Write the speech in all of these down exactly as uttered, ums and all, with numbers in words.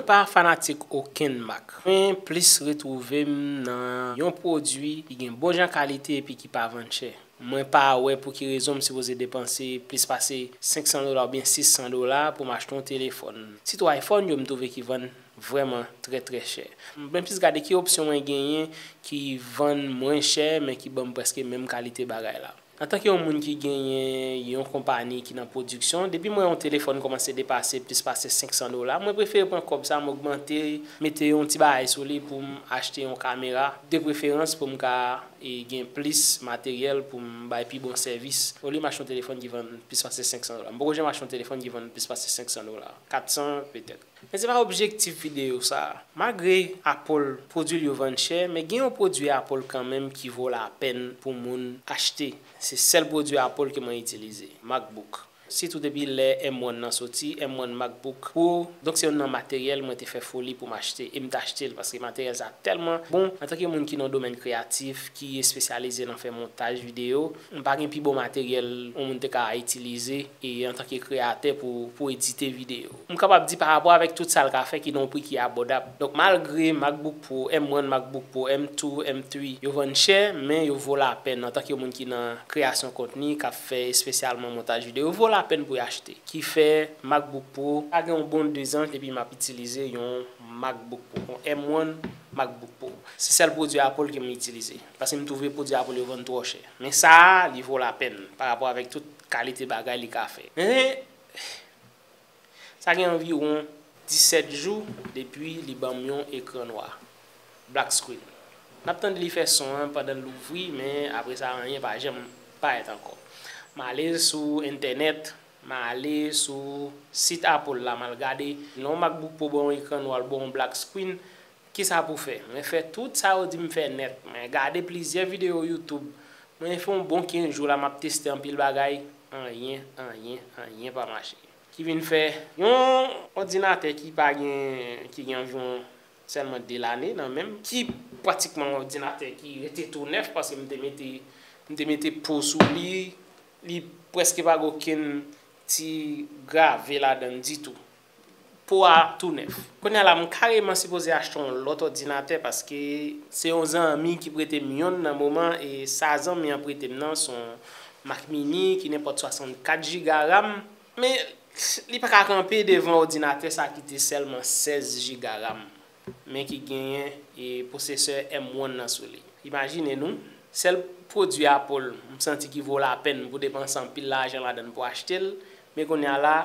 pa fanatik okenn mak. Mwen plis retwouve m nan yon pwodui ki gen bon jan kalite epi ki pa vann chè. Mwen pa wè pou ki rezon m sipoze depanse plis pase senk san dola oubyen sis san dola pou m achte yon telefòn. Sitou iPhone yo m twouve ki vann vrèman trè, trè chè. Mwen plis gade ki opsyon mwen genyen ki vann mwen chè, men ki ban m prèske menm kalite bagay la. Antanke yon moun ki genyen yon konpani ki nan pwodiksyon, depi m wè yon telefòn kòmanse depase plis pase senk san dola, mwen prefere pran kòb sa, m ogmante, mete yon ti bagay sou li pou m achte yon kamera, de preferans pou m ka, e, gen plis materyèl pou m bay pi bon sèvis, olye m achte yon telefòn ki vann plis pase senk san dola. M poko janm achte yon telefòn ki vann plis pase senk san dola, kat san petèt. Men se pa objektif videyo sa a. Malgre Apple pwodui l yo vann chè, men gen yon pwodui Apple kanmenm ki vo lapèn pou moun achte. Se sèl pwodui Apple ke mwen itilize, MacBook. Sitou depi lè M one nan soti, M one MacBook Pro. Donk se youn nan materyèl mwen te fè foli pou m achte. E m t achte l paske materyèl sa tèlman bon. Antanke moun ki nan domèn kreyatif, ki espesyalize nan fè montaj videyo, m pa gen pi bon materyèl yon moun te ka itilize e antanke kreyatè pou, pou edite videyo. M kapab di pa rapò avèk tout sa l ka fè ki nan yon pri ki abòdab. Donk malgre MacBook Pro, M one MacBook Pro, M two, M three, yo vann chè, men yo vo lapèn antanke yon moun ki nan kreyasyon kontni, k ap fè espesyalman montaj videyo, yo vo lapèn pou y achte. Ki fè MacBook Pro, sa gen yon bon de zan depi m ap itilize yon MacBook Pro, yon M one MacBook Pro. Se sèl pwodui Apple ke m itilize, paske m twouve pwodui Apple yo vann twò chè. Men sa a, li vo lapèn pa rapò avèk tout kalite bagay li ka fè. Men sa gen anviwon disèt jou depi li ban m yon ekran nwa, black screen. N ap tande li fè son an pandan l louvri, men apre sa, anyen pa janm parèt ankò. M ale sou entènèt, m ale sou sit Apple la, m al gade. Lè yon MacBook Pro ba w yon ekran nwa, l ba w yon black screen, kisa pou fè? Mwen fè tout sa yo di m fè nèt. Mwen gade plizyè videyo YouTube. Mwen fè yon bon kenz jou la, m ap teste anpil bagay. Anyen, anyen, anyen pa mache. Ki vin fè yon òdinatè ki pa gen, ki gen anviwon sèlman de lane nan men m, ki pratikman yon òdinatè ki rete tou nèf, paske m te mete, m te mete po sou li, li prèske pa gen okenn ti grave ladan l ditou. Po a tou nèf. Kounye a la, m kareman sipoze achte yon lòt òdinatè paske se yon zanmi ki prete m yonn nan moman, e sa zanmi an prete m nan se yon Mac Mini ki nenpòt swasannkat giga RAM, men li pa ka kanpe devan òdinatè sa ki te sèlman sèz giga RAM, men ki genyen, e, pwosesè M one nan sou li. Imajine nou, sèl pwodui Apple m santi ki vo lapèn pou depanse anpil lajan ladan l pou achte l, men kounye a la,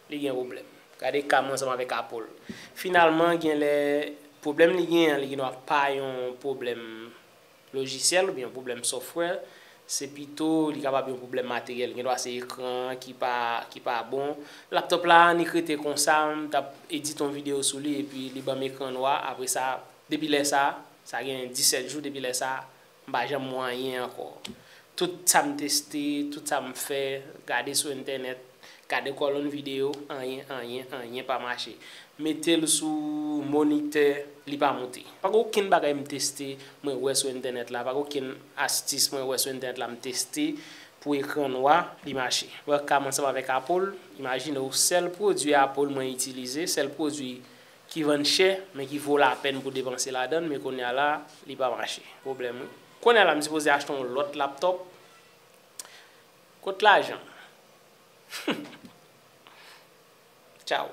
li gen pwoblèm. Gade ka m ansanm avèk Apple. Finalman, gen lè pwoblèm li genyen an, li gendwa pa yon pwoblèm lojisyèl oubyen yon pwoblèm software, se pito li kapab yon pwoblèm materyèl. Gendwa se ekran an ki pa, ki pa bon. Laptop la annik rete konsa, m t ap edite yon videyo sou li epi li ban m ekran nwa. Apre sa, depi lè sa, sa gen disèt jou, depi lè sa, m pa janm wè anyen ankò. Tout sa m teste, tout sa m fè, gade sou entènèt, gade kòlonn videyo, anyen, anyen, anyen pa mache. Mete l sou monitè, li pa moute. Pa gen okenn bagay m teste, mwen wè sou entènèt la, pa gen okenn astis mwen wè sou entènèt la m teste pou ekran nwa, li mache. Webcam ansanm avèk Apple, imajine w sèl pwodui Apple mwen itilize, sèl pwodui ki vann chè, men ki vo lapèn pou depanse ladan l, men kounye a la, li pa mache. Pwoblèm, wi. Kounye a la, m sipoze achte yon lòt laptop. Kot lajan? Tchaw.